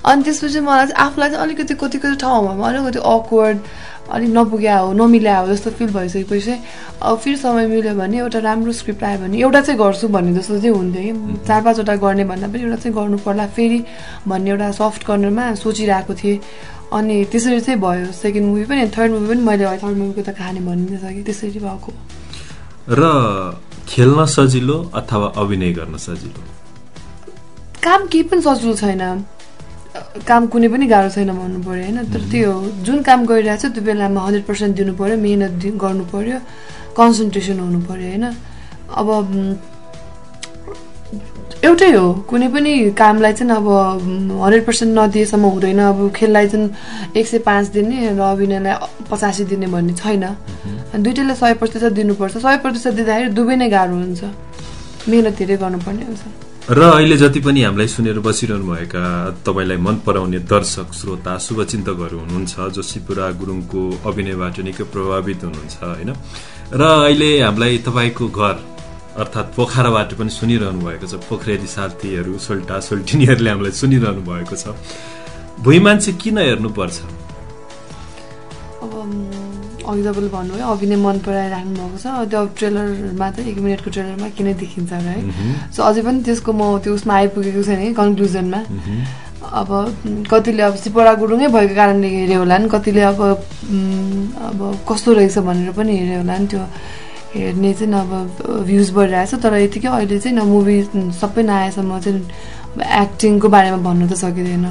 अनि त्यसपछि मलाई चाहिँ आफूलाई चाहिँ अलिकति कति ठाउँमा अलिकति अकवर्ड, अलिक नपुग्या हो, नमिल्या हो जस्तो फिल भइसकेपछि अब फेरि समय मिल्यो भने एउटा राम्रो स्क्रिप्ट आयो भने एउटा चाहिँ गर्छु भन्ने जस्तो चाहिँ हुन्थ्यो कि। 4-5वटा गर्ने भन्दा पनि एउटा चाहिँ गर्नु पर्ला फेरि भन्ने एउटा सफ्ट कर्नरमा सोचिरहेको थिएँ। अनि त्यसरी चाहिँ भयो सेकेन्ड मुभी पनि। थर्ड मुभी पनि मैले थर्ड मुभीको त कहानी भनिदिन्छ कि त्यसरी भएको। र खेल्न सजिलो अथवा अभिनय गर्न सजिलो? काम केही पनि सजिलो छैन, काम कुनै पनि गाह्रो छैन भन्नु पर्यो होइन। तर त्यो जुन काम गरिरहेको छ त्यो बेलामा 100% दिनु पर्यो, मेहनत गर्नु पर्यो, कन्सन्ट्रेसन हुनु पर्यो होइन। अब एउटै हो, कुनै पनि कामलाई चाहिँ अब 100% नदिएसम्म हुँदैन। अब खेललाई चाहिँ 105 दिने र अभिनयलाई 85 दिने भन्ने छैन। दुइटैलाई 100% दिनुपर्छ। 100% दिँदाखेरि दुवै नै गाह्रो हुन्छ, मेहनत धेरै गर्नुपर्ने हुन्छ। र अहिले जति पनि हामीलाई सुनेर बसिरहनु भएका तपाईलाई मन पराउने दर्शक श्रोता शुभचिन्तकहरू हुनुहुन्छ जो सिपुरा गुरुङको अभिनयबाट निकै प्रभावित हुनुहुन्छ होइन। र अहिले हामीलाई तपाईको घर अर्थात् पोखराबाट पनि सुनिरहनु भएको छ। पोखरेली साथीहरू, सोल्टा सोल्टिनीहरूले हामीलाई सुनिरहनु भएको छ। भुइँ मान्छे किन हेर्नुपर्छ? अब अघि तपाईँले भन्नुभयो अभिनय मन पराइराख्नु भएको छ त्यो ट्रेलरमा त 1 मिनेटको ट्रेलरमा किन देखिन्छ है सो अझै पनि त्यसको म त्यो उसमा आइपुगेको छैन है कन्क्लुजनमा अब कतिले अब सिपोरा गुरुङै भएको कारणले हेर्यो होला नि कतिले अब कस्तो रहेछ भनेर पनि हेर्यो होला नि त्यो हेर्ने चाहिँ अब भ्युज बढिरहेछ तर यतिकै अहिले चाहिँ मुभी सबै नआएसम्म चाहिँ एक्टिङको बारेमा भन्नु त सकिँदैन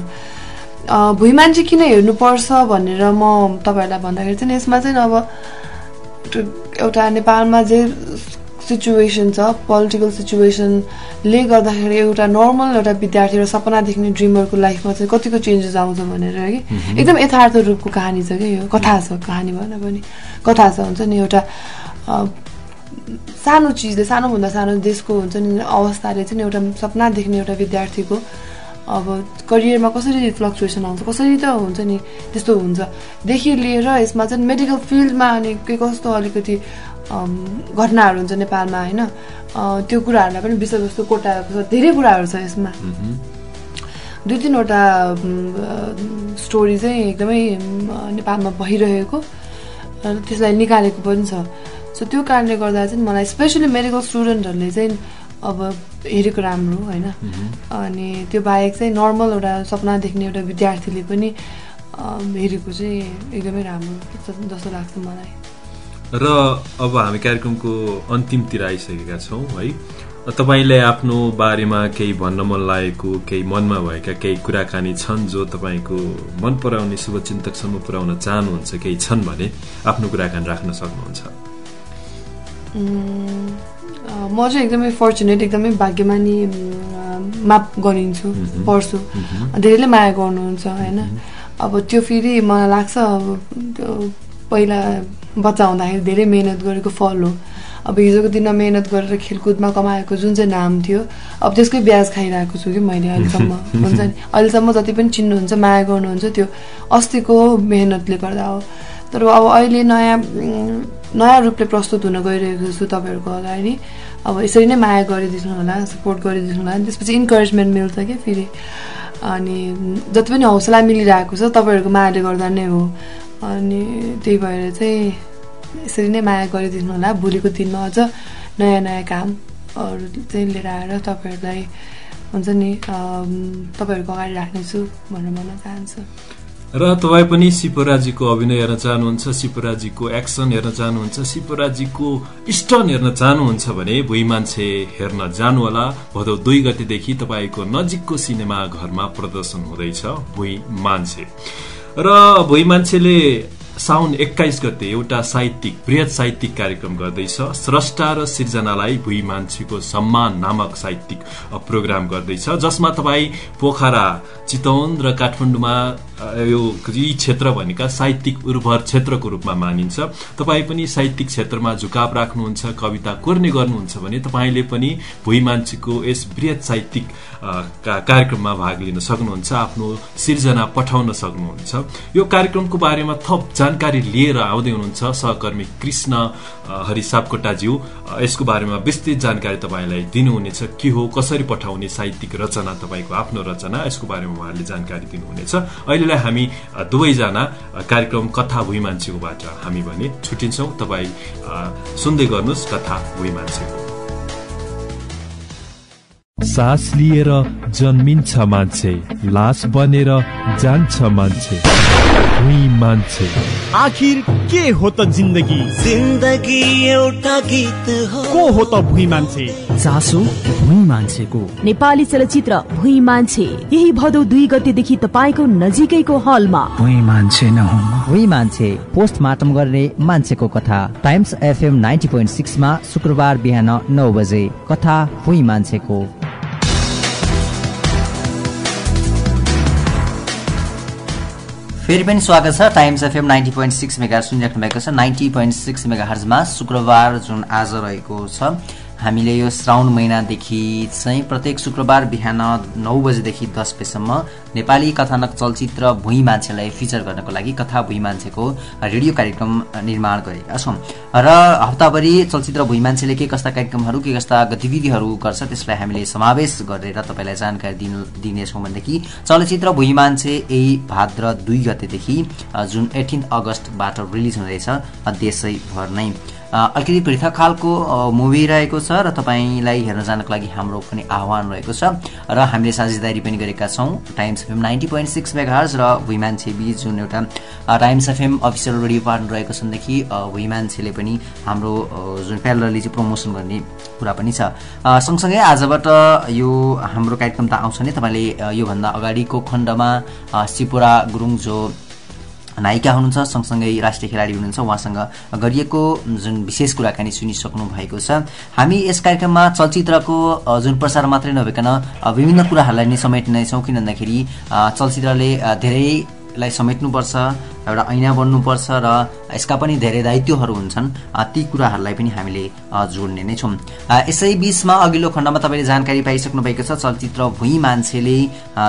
भुइँ मान्छे किन हेर्नुपर्छ भनेर म तपाईँहरूलाई भन्दाखेरि चाहिँ यसमा चाहिँ अब एउटा नेपालमा जे सिचुएसन छ पोलिटिकल सिचुएसनले गर्दाखेरि एउटा नर्मल एउटा विद्यार्थी र सपना देख्ने ड्रिमरको लाइफमा चाहिँ कतिको चेन्जेस आउँछ भनेर कि एकदम यथार्थ रूपको कहानी छ कि यो कथा छ कहानी भन्न पनि कथा छ हुन्छ नि एउटा सानो चिजले सानोभन्दा सानो देशको हुन्छ नि अवस्थाले चाहिँ एउटा सपना देख्ने एउटा विद्यार्थीको अब करियरमा कसरी फ्लक्चुएसन आउँछ कसरी त हुन्छ नि त्यस्तो हुन्छ देखि लिएर यसमा चाहिँ मेडिकल फिल्डमा अनि के कस्तो अलिकति घटनाहरू हुन्छ नेपालमा होइन त्यो कुराहरूलाई पनि विषयवस्तु कोटाएको छ धेरै कुराहरू छ यसमा 2-3वटा स्टोरी चाहिँ एकदमै नेपालमा भइरहेको र त्यसलाई निकालेको पनि छ सो त्यो कारणले गर्दा चाहिँ मलाई स्पेसली मेडिकल स्टुडेन्टहरूले चाहिँ अब हेरेको राम्रो होइन अनि त्यो बाहेक चाहिँ नर्मल एउटा सपना देख्ने एउटा विद्यार्थीले पनि हेरेको चाहिँ एकदमै राम्रो जस्तो लाग्छ मलाई र अब हामी कार्यक्रमको अन्तिमतिर आइसकेका छौँ है तपाईले आफ्नो बारेमा केही भन्न मन लागेको केही मनमा भएका केही कुराकानी छन् जो तपाईको मन पराउने शुभचिन्तकसम्म पुर्याउन चाहनुहुन्छ केही छन् भने आफ्नो कुराकानी राख्न सक्नुहुन्छ म चाहिँ एकदमै फर्चुनेट एकदमै भाग्यमानी माप गरिन्छु पढ्छु धेरैले माया गर्नुहुन्छ होइन अब त्यो फेरि मलाई लाग्छ अब पहिला बच्चा हुँदाखेरि धेरै मेहनत गरेको फल हो अब हिजोको दिनमा मेहनत गरेर खेलकुदमा कमाएको जुन चाहिँ नाम थियो अब त्यसकै ब्याज खाइरहेको छु कि मैले अहिलेसम्म हुन्छ नि अहिलेसम्म जति पनि चिन्नुहुन्छ माया गर्नुहुन्छ त्यो अस्तिको मेहनतले गर्दा हो तर अब अहिले नयाँ रूपले प्रस्तुत हुन गइरहेको छु तपाईँहरूको अगाडि अब यसरी नै माया गरिदिनु होला सपोर्ट गरिदिनु होला त्यसपछि इन्करेजमेन्ट मिल्छ क्या फेरि अनि जति पनि हौसला मिलिरहेको छ तपाईँहरूको मायाले गर्दा नै हो अनि त्यही भएर चाहिँ यसरी नै माया गरिदिनु होला भोलिको दिनमा अझ नयाँ नयाँ कामहरू चाहिँ लिएर आएर तपाईँहरूलाई हुन्छ नि तपाईँहरूको अगाडि राख्नेछु भनेर भन्न चाहन्छु र तपाईँ पनि सिपोराजीको अभिनय हेर्न चाहनुहुन्छ सिपोराजीको एक्सन हेर्न चाहनुहुन्छ सिपोराजीको स्टन हेर्न चाहनुहुन्छ भने भुइँ मान्छे हेर्न जानुहोला भदौ 2 गतेदेखि तपाईँको नजिकको सिनेमा घरमा प्रदर्शन हुँदैछ भुइँ मान्छे र भुइँ मान्छेले साउन 21 गते एउटा साहित्यिक बृहत साहित्यिक कार्यक्रम गर्दैछ स्रष्टा र सिर्जनालाई भुइँ मान्छेको सम्मान नामक साहित्यिक प्रोग्राम गर्दैछ जसमा तपाईँ पोखरा चितवन र काठमाडौँमा यी क्षेत्र भनेका साहित्यिक उर्वर क्षेत्रको रूपमा मानिन्छ तपाईँ पनि साहित्यिक क्षेत्रमा झुकाव राख्नुहुन्छ कविता कोर्ने गर्नुहुन्छ भने तपाईँले पनि भुइँ मान्छेको यस बृहत साहित्यिक कार्यक्रममा भाग लिन सक्नुहुन्छ आफ्नो सिर्जना पठाउन सक्नुहुन्छ यो कार्यक्रमको बारेमा थप जानकारी लिएर आउँदै हुनुहुन्छ सहकर्मी कृष्ण हरि सापकोटाज्यू यसको बारेमा विस्तृत जानकारी तपाईलाई दिनुहुनेछ के हो कसरी पठाउने साहित्यिक रचना तपाईको आफ्नो रचना यसको बारेमा उहाँले जानकारी दिनुहुनेछ अहिलेलाई हामी दुवैजना कार्यक्रम कथा भुइँ मान्छेकोबाट हामी भने छुटिन्छौं तपाई सुन्दै गर्नुस् कथा भुइँ मान्छेको सास लिएर जन्मिन्छ मान्छे लास बनेर जान्छ मान्छे भुइँ मान्छे आखिर के हो त जिन्दगी जिन्दगी एउटा गीत हो को हो त भुइँ मान्छे चासो भुइँ मान्छेको नेपाली चलचित्र भुइँ मान्छे यही भदौ 2 गतेदेखि तपाईको नजिकैको हलमा भुइँ मान्छे नहुँ भुइँ मान्छे पोस्टमार्टम गर्ने मान्छेको कथा टाइम्स FM 90.6 मा शुक्रबार बिहान 9 बजे कथा भुइँ मान्छेको फेरि पनि स्वागत छ टाइम्स FM 90.6 मेगाहर्ज सुनिराख्नु भएको छ 90.6 मेगाहर्जमा शुक्रबार जुन आज रहेको छ हामीले यो श्रावण महिनादेखि चाहिँ प्रत्येक शुक्रबार बिहान 9 बजेदेखि 10 बजेसम्म नेपाली कथानक चलचित्र भुइँ मान्छेलाई फिचर गर्नको लागि कथा भुइँ मान्छेको रेडियो कार्यक्रम निर्माण गरेका छौँ र हप्ताभरि चलचित्र भुइँ मान्छेले के कस्ता कार्यक्रमहरू के कस्ता गतिविधिहरू गर्छ त्यसलाई हामीले समावेश गरेर तपाईँलाई जानकारी दिनेछौँ भनेदेखि चलचित्र भुइँ मान्छे यही भाद्र 2 गतेदेखि जुन 18 अगस्तबाट रिलिज हुँदैछ देशैभर नै अलिकति पृथक खालको मुभी रहेको छ र तपाईँलाई हेर्न जानको लागि हाम्रो पनि आह्वान रहेको छ र हामीले साझेदारी पनि गरेका छौँ टाइम्स एफएम 90.6 मेगाहर्ज र भुइँ मान्छे बीच जुन एउटा times FM official radio partner रहेको छदेखि भुइँ मान्छेले पनि हाम्रो जुन प्यारलली चाहिँ प्रमोसन गर्ने कुरा पनि छ। सँगसँगै आजबाट यो हाम्रो कार्यक्रम त आउँछ नै, तपाईँले योभन्दा अगाडिको खण्डमा सिपुरा गुरुङ जो नायिका हुनुहुन्छ सँगसँगै राष्ट्रिय खेलाडी हुनुहुन्छ उहाँसँग गरिएको जुन विशेष कुराकानी सुनिसक्नु भएको छ। हामी यस कार्यक्रममा चलचित्रको जुन प्रसार मात्रै नभइकन विभिन्न कुराहरूलाई नै समेट्नेछौँ, किन भन्दाखेरि चलचित्रले धेरैलाई समेट्नुपर्छ, एउटा ऐना बन्नुपर्छ र यसका पनि धेरै दायित्वहरू हुन्छन्, ती कुराहरूलाई पनि हामीले जोड्ने नै छौँ। यसै बीचमा अघिल्लो खण्डमा तपाईँले जानकारी पाइसक्नु भएको छ चलचित्र भुइँ मान्छेले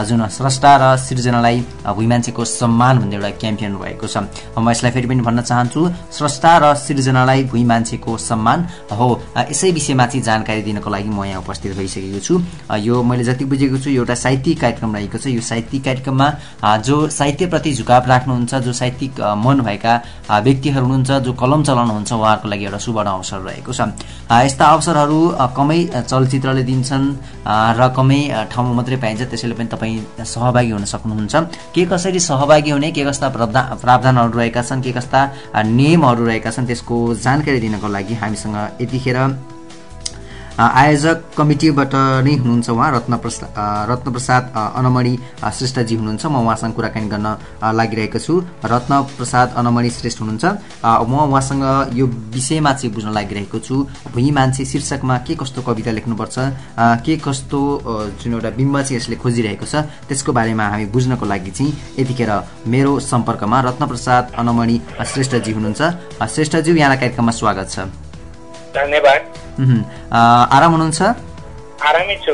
जुन स्रष्टा र सृजनालाई भुइँ मान्छेको सम्मान भन्ने एउटा क्याम्पेन भएको छ। म यसलाई फेरि पनि भन्न चाहन्छु, स्रष्टा र सृजनालाई भुइँ मान्छेको सम्मान हो, यसै विषयमा चाहिँ जानकारी दिनको लागि म यहाँ उपस्थित भइसकेको छु। यो मैले जति बुझेको छु एउटा साहित्यिक कार्यक्रम रहेको छ। यो साहित्यिक कार्यक्रममा जो साहित्यप्रति झुकाव राख्नुहुन्छ, जो साहित्यिक मन भएका व्यक्तिहरू हुनुहुन्छ, जो कलम चलाउनुहुन्छ, उहाँहरूको लागि एउटा सुवर्ण अवसर रहेको छ। यस्ता अवसरहरू कमै चलचित्रले दिन्छन् र कमै ठाउँमा मात्रै पाइन्छ, त्यसैले पनि तपाईँ सहभागी हुन सक्नुहुन्छ। के कसरी सहभागी हुने, के कस्ता प्रावधानहरू रहेका छन्, के कस्ता नियमहरू रहेका छन्, त्यसको जानकारी दिनको लागि हामीसँग यतिखेर आयोजक कमिटीबाट नै हुनुहुन्छ उहाँ रत्नप्रसाद अनमणि श्रेष्ठजी हुनुहुन्छ। म उहाँसँग कुराकानी गर्न लागिरहेको छु। रत्नप्रसाद अनमणि श्रेष्ठ हुनुहुन्छ। म उहाँसँग यो विषयमा चाहिँ बुझ्न लागिरहेको छु, भुइँ मान्छे शीर्षकमा के कस्तो कविता लेख्नुपर्छ, के कस्तो जुन एउटा बिम्ब चाहिँ यसले खोजिरहेको छ त्यसको बारेमा हामी बुझ्नको लागि चाहिँ यतिखेर मेरो सम्पर्कमा रत्नप्रसाद अनमणि श्रेष्ठजी हुनुहुन्छ। श्रेष्ठजी, यहाँलाई कार्यक्रममा स्वागत छ। धन्यवाद। आराम हुनुहुन्छ? आरामै छु।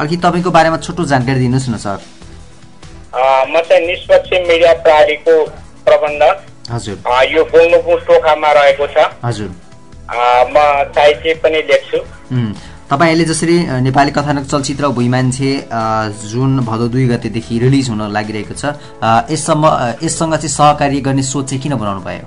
अघि तपाईँको बारेमा छोटो जानकारी दिनुहोस् न सर। म चाहिँ निष्पक्ष मिडिया प्रणालीको प्रबन्धक। हजुर। यो बोल्नुको टोखामा रहेको छ। हजुर। म साहित्य पनि लेख्छु। तपाईँले जसरी नेपाली कथानक चलचित्र भुइँ मान्छे जुन भदौ 2 गतेदेखि रिलिज हुन लागिरहेको छ, यससँग चाहिँ सहकार्य गर्ने सोच चाहिँ किन बनाउनु भयो?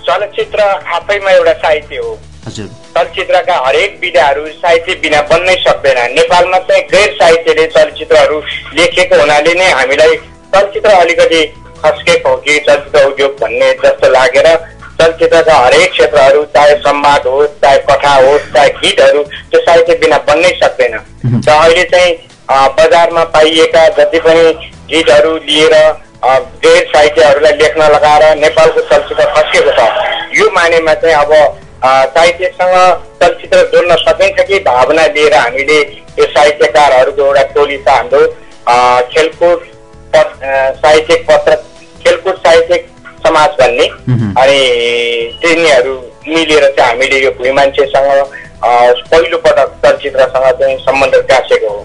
चलचित्र आफैमा एउटा साहित्य हो। हजुर। चलचित्रका हरेक विधाहरू साहित्य बिना बन्नै सक्दैन। नेपालमा चाहिँ गैर साहित्यले चलचित्रहरू लेखेको हुनाले नै हामीलाई चलचित्र अलिकति खस्केको हो कि चलचित्र उद्योग भन्ने जस्तो लागेर चलचित्रका हरेक क्षेत्रहरू, चाहे संवाद होस्, चाहे कथा होस्, चाहे गीतहरू, त्यो साहित्य बिना बन्नै सक्दैन। र अहिले चाहिँ बजारमा पाइएका जति पनि गीतहरू लिएर गैर साहित्यहरूलाई लेख्न लगाएर नेपालको चलचित्र खस्केको छ। यो मानेमा चाहिँ अब साहित्यसँग चलचित्र जोड्न सकिन्छ कि भावना लिएर हामीले यो साहित्यकारहरूको एउटा टोली छ हाम्रो खेलकुद साहित्यिक पत्र, खेलकुद साहित्यिक समाज भन्ने, अनि तिनीहरू मिलेर चाहिँ हामीले यो भुइँ मान्छेसँग पहिलो पटक चलचित्रसँग चाहिँ सम्बन्ध गाँसेको हो।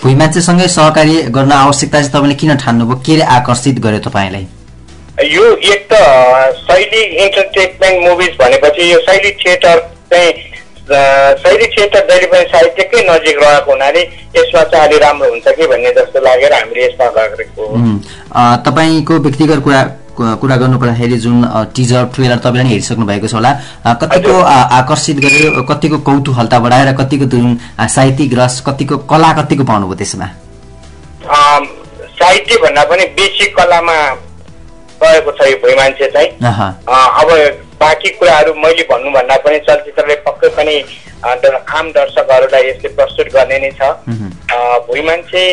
भुइँ मान्छेसँगै सहकार्य गर्न आवश्यकता चाहिँ तपाईँले किन ठान्नुभयो? केले आकर्षित गर्यो तपाईँलाई? यो एक त शैली इन्टरटेनमेन्ट मुभिज भनेपछि यो शैली थिएटर चाहिँ शैली थिएटर जहिले पनि साहित्यकै नजिक रहेको हुनाले यसमा चाहिँ अलि राम्रो हुन्छ कि भन्ने जस्तो लागेर हामीले यसमा गरेको हो। तपाईँको व्यक्तिगत कुरा गर्नु पर्दाखेरि जुन टिजर ट्रेलर तपाईँले नै हेरिसक्नु भएको छ होला, कतिको आकर्षित गर्यो, कतिको कौतूहलता बढाएर, कतिको जुन साहित्यिक रस, कतिको कला कतिको पाउनुभयो त्यसमा? साहित्य भन्दा पनि बेसी कलामा गएको छ यो भुइँ मान्छे चाहिँ। अब बाँकी कुराहरू मैले भन्नुभन्दा पनि चलचित्रले पक्कै पनि आम दर्शकहरूलाई यसले प्रस्तुत गर्ने नै छ। भुइँ मान्छे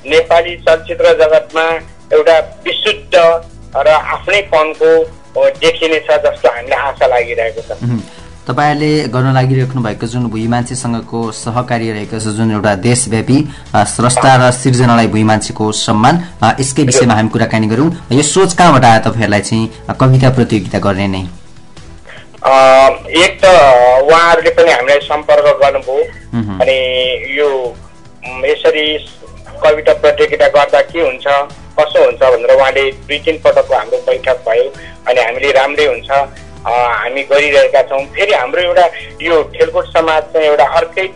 नेपाली चलचित्र जगतमा एउटा विशुद्ध र आफ्नैपनको देखिनेछ जस्तो हामीलाई आशा लागिरहेको छ। तपाईँहरूले गर्न लागिराख्नु भएको जुन भुइँ मान्छेसँगको सहकार्य रहेको छ, जुन एउटा देशव्यापी स्रष्टा र सृजनालाई भुइँ मान्छेको सम्मान, यसकै विषयमा हामी कुराकानी गरौँ। यो सोच कहाँबाट आयो तपाईँहरूलाई चाहिँ कविता प्रतियोगिता गर्ने नै? एक त उहाँहरूले पनि हामीलाई सम्पर्क गर्नुभयो अनि यो यसरी कविता प्रतियोगिता गर्दा के हुन्छ कसो हुन्छ भनेर उहाँले 2-3 पटकको हाम्रो बैठक भयो अनि हामीले राम्रै हुन्छ हामी गरिरहेका छौँ। फेरि हाम्रो एउटा यो खेलकुद समाज चाहिँ एउटा अर्कै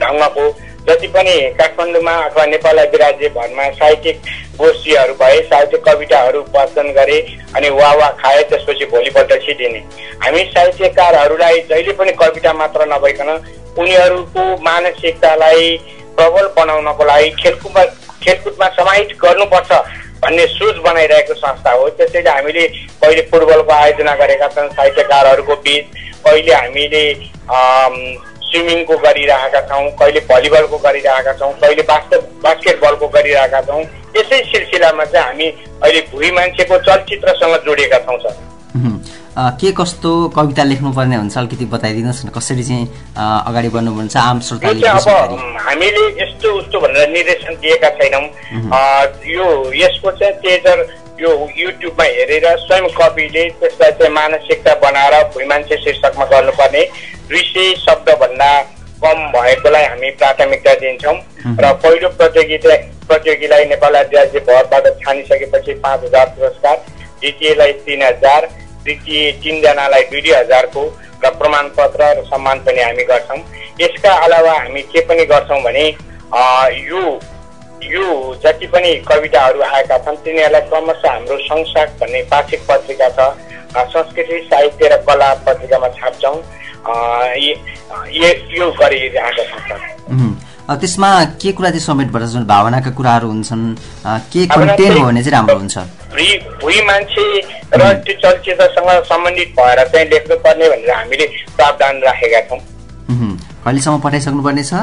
ढङ्गको जति पनि काठमाडौँमा अथवा नेपाल राज्यभरमा साहित्यिक गोष्ठीहरू भए साहित्यिक कविताहरू वाचन गरे अनि वाह खाए त्यसपछि भोलिपल्ट छिटिने। हामी साहित्यकारहरूलाई जहिले पनि कविता मात्र नभइकन उनीहरूको मानसिकतालाई प्रबल बनाउनको लागि खेलकुदमा समाहित गर्नुपर्छ भन्ने सोच बनाइरहेको संस्था हो। त्यसैले हामीले कहिले फुटबलको आयोजना गरेका छौँ साहित्यकारहरूको बीच, कहिले हामीले स्विमिङको गरिरहेका छौँ, कहिले भलिबलको गरिरहेका छौँ, कहिले बास्केटबलको गरिरहेका छौँ। यसै सिलसिलामा चाहिँ हामी अहिले भुइँ मान्छेको चलचित्रसँग जोडिएका छौँ सर। के कस्तो कविता लेख्नुपर्ने हुन्छ अलिकति बताइदिनुहोस् न, कसरी चाहिँ अगाडि बढ्नुपर्छ आम श्रोताले? अब हामीले यस्तो उस्तो भनेर निर्देशन दिएका छैनौँ। यसको चाहिँ टेजर यो युट्युबमा हेरेर स्वयं कविले त्यसलाई चाहिँ मानसिकता बनाएर भुइँ मान्छे शीर्षकमा गर्नुपर्ने 200 शब्दभन्दा कम भएकोलाई हामी प्राथमिकता दिन्छौँ र पहिलो प्रतियोगीलाई नेपाल राज्य भरबाट छानिसकेपछि 5,000 पुरस्कार, द्वितीयलाई 3,000, तृतीय 3 जनालाई 2,000 को र प्रमाणपत्र र सम्मान पनि हामी गर्छौँ। यसका अलावा हामी के पनि गर्छौँ भने यो जति पनि कविताहरू आएका छन् तिनीहरूलाई क्रमशः हाम्रो संसार भन्ने पाक्षिक पत्रिका छ, संस्कृति साहित्य र कला पत्रिकामा छाप्छौँ। यो गरिरहेका छौँ। त्यसमा के कुरा चाहिँ समेट भएर जुन भावनाका कुराहरू हुन्छन् के कन्टेन्ट हो भने चाहिँ राम्रो हुन्छ? भुइँ मान्छे र त्यो चलचित्रसँग सम्बन्धित भएर चाहिँ लेख्नुपर्ने भनेर हामीले प्रावधान राखेका छौँ। कहिलेसम्म पठाइसक्नु पर्ने छ?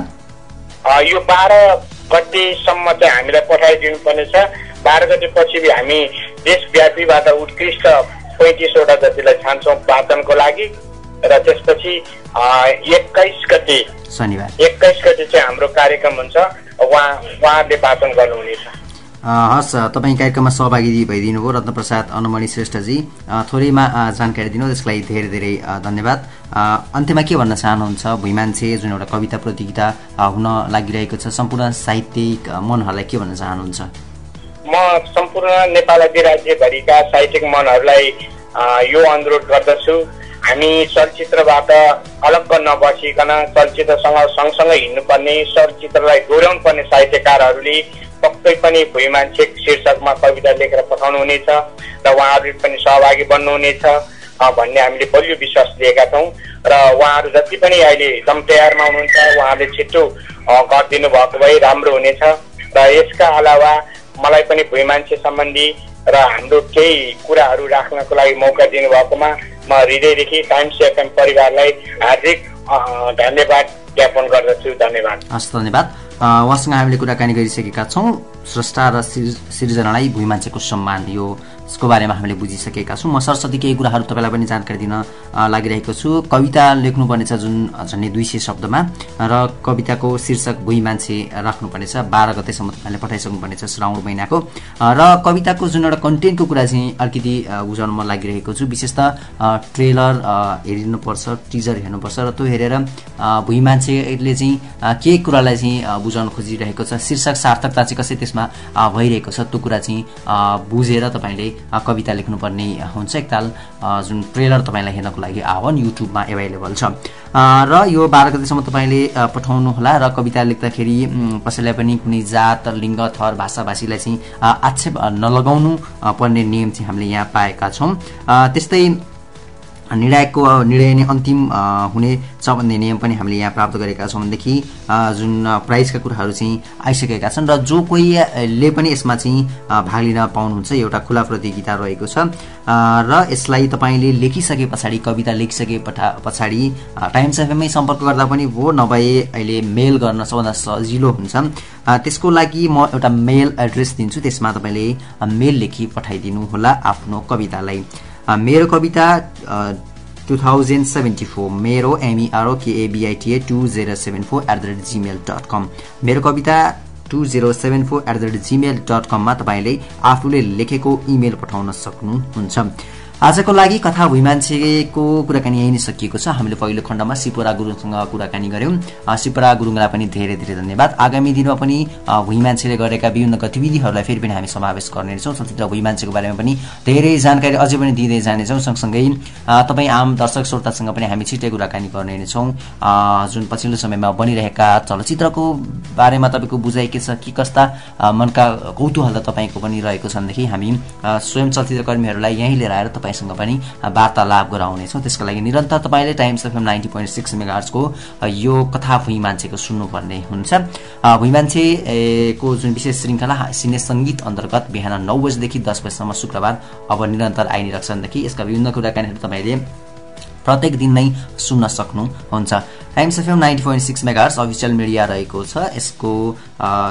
यो 12 गतेसम्म चाहिँ हामीलाई पठाइदिनु पर्ने छ। 12 गतेपछि हामी देशव्यापीबाट उत्कृष्ट 35 वटा जतिलाई छान्छौँ वाचनको लागि र त्यसपछि 21 गते शनिबार 21 गते चाहिँ हाम्रो कार्यक्रम हुन्छ, उहाँले वाचन गर्नुहुनेछ। हस्, तपाईँ कार्यक्रममा सहभागी भइदिनु भयो रत्नप्रसाद अनमणि श्रेष्ठजी, थोरैमा जानकारी दिनु त्यसको लागि धेरै धेरै धन्यवाद। अन्त्यमा के भन्न चाहनुहुन्छ? भुइँ मान्छे जुन एउटा कविता प्रतियोगिता हुन लागिरहेको छ, सम्पूर्ण साहित्यिक मनहरूलाई के भन्न चाहनुहुन्छ? म सम्पूर्ण नेपाल राज्यभरिका साहित्यिक मनहरूलाई यो अनुरोध गर्दछु, हामी चलचित्रबाट अलग्ग नबसिकन चलचित्रसँग सँगसँगै हिँड्नुपर्ने, चलचित्रलाई दोहोऱ्याउनु पर्ने साहित्यकारहरूले पक्कै पनि भुइँ मान्छे शीर्षकमा कविता लेखेर पठाउनु हुनेछ र उहाँहरूले पनि सहभागी बन्नुहुनेछ भन्ने हामीले बलियो विश्वास लिएका छौँ र उहाँहरू जति पनि अहिले एकदम तयारमा हुनुहुन्छ उहाँहरूले छिट्टो गरिदिनु भएको भए राम्रो हुनेछ। र यसका अलावा मलाई पनि भुइँ मान्छे सम्बन्धी र हाम्रो केही कुराहरू राख्नको लागि मौका दिनुभएकोमा म हृदयदेखि टाइम्स एफएम परिवारलाई हार्दिक धन्यवाद ज्ञापन गर्दछु। धन्यवाद। हस्, धन्यवाद। उहाँसँग हामीले कुराकानी गरिसकेका छौँ। स्रष्टा र सिर्जनालाई भुइँ मान्छेको सम्मान यसको बारेमा हामीले बुझिसकेका छौँ। म सरस्वती केही कुराहरू तपाईँलाई पनि जानकारी दिन लागिरहेको छु। कविता लेख्नुपर्नेछ जुन झन्डै 200 शब्दमा र कविताको शीर्षक भुइँ मान्छे राख्नुपर्नेछ। 12 गतेसम्म तपाईँले पठाइसक्नुपर्नेछ श्रावण महिनाको। र कविताको जुन एउटा कन्टेन्टको कुरा चाहिँ अलिकति बुझाउन मन लागिरहेको छु। विशेष त ट्रेलर हेर्नुपर्छ, टिजर हेर्नुपर्छ र त्यो हेरेर भुइँ मान्छेले चाहिँ के कुरालाई चाहिँ बुझाउन खोजिरहेको छ, शीर्षक सार्थकता चाहिँ कसरी त्यसमा भइरहेको छ त्यो कुरा चाहिँ बुझेर तपाईँले कविता लेख्नुपर्ने हुन्छ। एकताल जुन ट्रेलर तपाईँलाई हेर्नको लागि आह्वान युट्युबमा एभाइलेबल छ र यो 12 गतेसम्म तपाईँले पठाउनु होला। र कविता लेख्दाखेरि कसैलाई पनि कुनै जात, लिङ्ग, थर, भाषाभाषीलाई चाहिँ आक्षेप नलगाउनु पर्ने नियम चाहिँ हामीले यहाँ पाएका छौँ। त्यस्तै निर्णय नै अन्तिम हुनेछ भन्ने नियम पनि हामीले यहाँ प्राप्त गरेका छौँ। भनेदेखि जुन प्राइजका कुराहरू चाहिँ आइसकेका छन् र जो कोहीले पनि यसमा चाहिँ भाग लिन पाउनुहुन्छ। एउटा खुला प्रतियोगिता रहेको छ र यसलाई तपाईँले लेखिसके पछाडि, कविता लेखिसके पछाडि टाइम्स एफएममै सम्पर्क गर्दा पनि भयो, नभए अहिले मेल गर्न सबभन्दा सजिलो हुन्छ। त्यसको लागि म एउटा मेल एड्रेस दिन्छु, त्यसमा तपाईँले मेल लेखी पठाइदिनु होला आफ्नो कवितालाई। मेरो कविता 2074 मेरो MEROKABITA2074 मेरो कविता 2074 @gmail.com मा तपाईँले आफूले लेखेको इमेल पठाउन सक्नुहुन्छ। आजको लागि कथा भुइँ मान्छेको कुराकानी यही नै सकिएको छ। हामीले पहिलो खण्डमा सिपोरा गुरुङसँग कुराकानी गर्यौं। सिपोरा गुरुङलाई पनि धेरै धेरै धन्यवाद। आगामी दिनमा पनि भुइँ मान्छेले गरेका विभिन्न गतिविधिहरूलाई फेरि पनि हामी समावेश गर्नेछौँ। चलचित्र भुइँ मान्छेको बारेमा पनि धेरै जानकारी अझै पनि दिँदै जानेछौँ। सँगसँगै तपाईँ आम दर्शक श्रोतासँग पनि हामी छिट्टै कुराकानी गर्ने नै छौँ। जुन पछिल्लो समयमा बनिरहेका चलचित्रको बारेमा तपाईँको बुझाइ के छ, के कस्ता मनका कौतूहल तपाईँको पनि रहेको छदेखि हामी स्वयं चलचित्रकर्मीहरूलाई यहीँ लिएर आएर तपाईँसँग पनि वार्तालाप गराउनेछौँ। त्यसका लागि निरन्तर तपाईँले टाइम्स एफएम 90.6 मेगाहर्जको यो कथा भुइँ मान्छेको सुन्नुपर्ने हुन्छ। भुइँ मान्छेको जुन विशेष श्रृङ्खला सिने सङ्गीत अन्तर्गत बिहान 9 बजेदेखि 10 बजेसम्म शुक्रबार अब निरन्तर आइ नै रहेछदेखि यसका विभिन्न कुराकानीहरू तपाईँले प्रत्येक दिन नै सुन्न सक्नुहुन्छ। Times FM 90.6 megahertz official media रहेको छ यसको।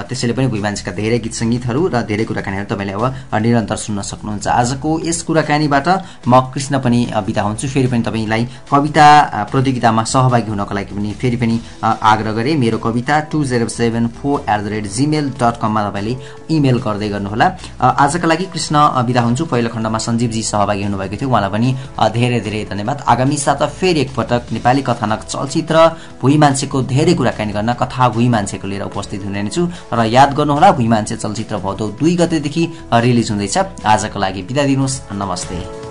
त्यसैले पनि भुइँ मान्छेका धेरै गीत सङ्गीतहरू र धेरै कुराकानीहरू तपाईँले अब निरन्तर सुन्न सक्नुहुन्छ। आजको यस कुराकानीबाट म कृष्ण पनि बिदा हुन्छु। फेरि पनि तपाईँलाई कविता प्रतियोगितामा सहभागी हुनको लागि पनि फेरि पनि आग्रह गरेँ। मेरो कविता 2074@gmail.com मा तपाईँले इमेल गर्दै गर्नुहोला। आजका लागि कृष्ण बिदा हुन्छु। पहिलो खण्डमा सञ्जीवजी सहभागी हुनुभएको थियो, उहाँलाई पनि धेरै धेरै धन्यवाद। आगामी साता फेरि एकपटक नेपाली कथानक चलचित्र भुइँ मान्छेको धेरै कुराकानी गर्न कथा भुइँ मान्छेको लिएर उपस्थित हुने छु। र याद गर्नुहोला भुइँ मान्छे चलचित्र भदौ 2 गतेदेखि रिलिज हुँदैछ। आजको लागि बिदा दिनुहोस्, नमस्ते।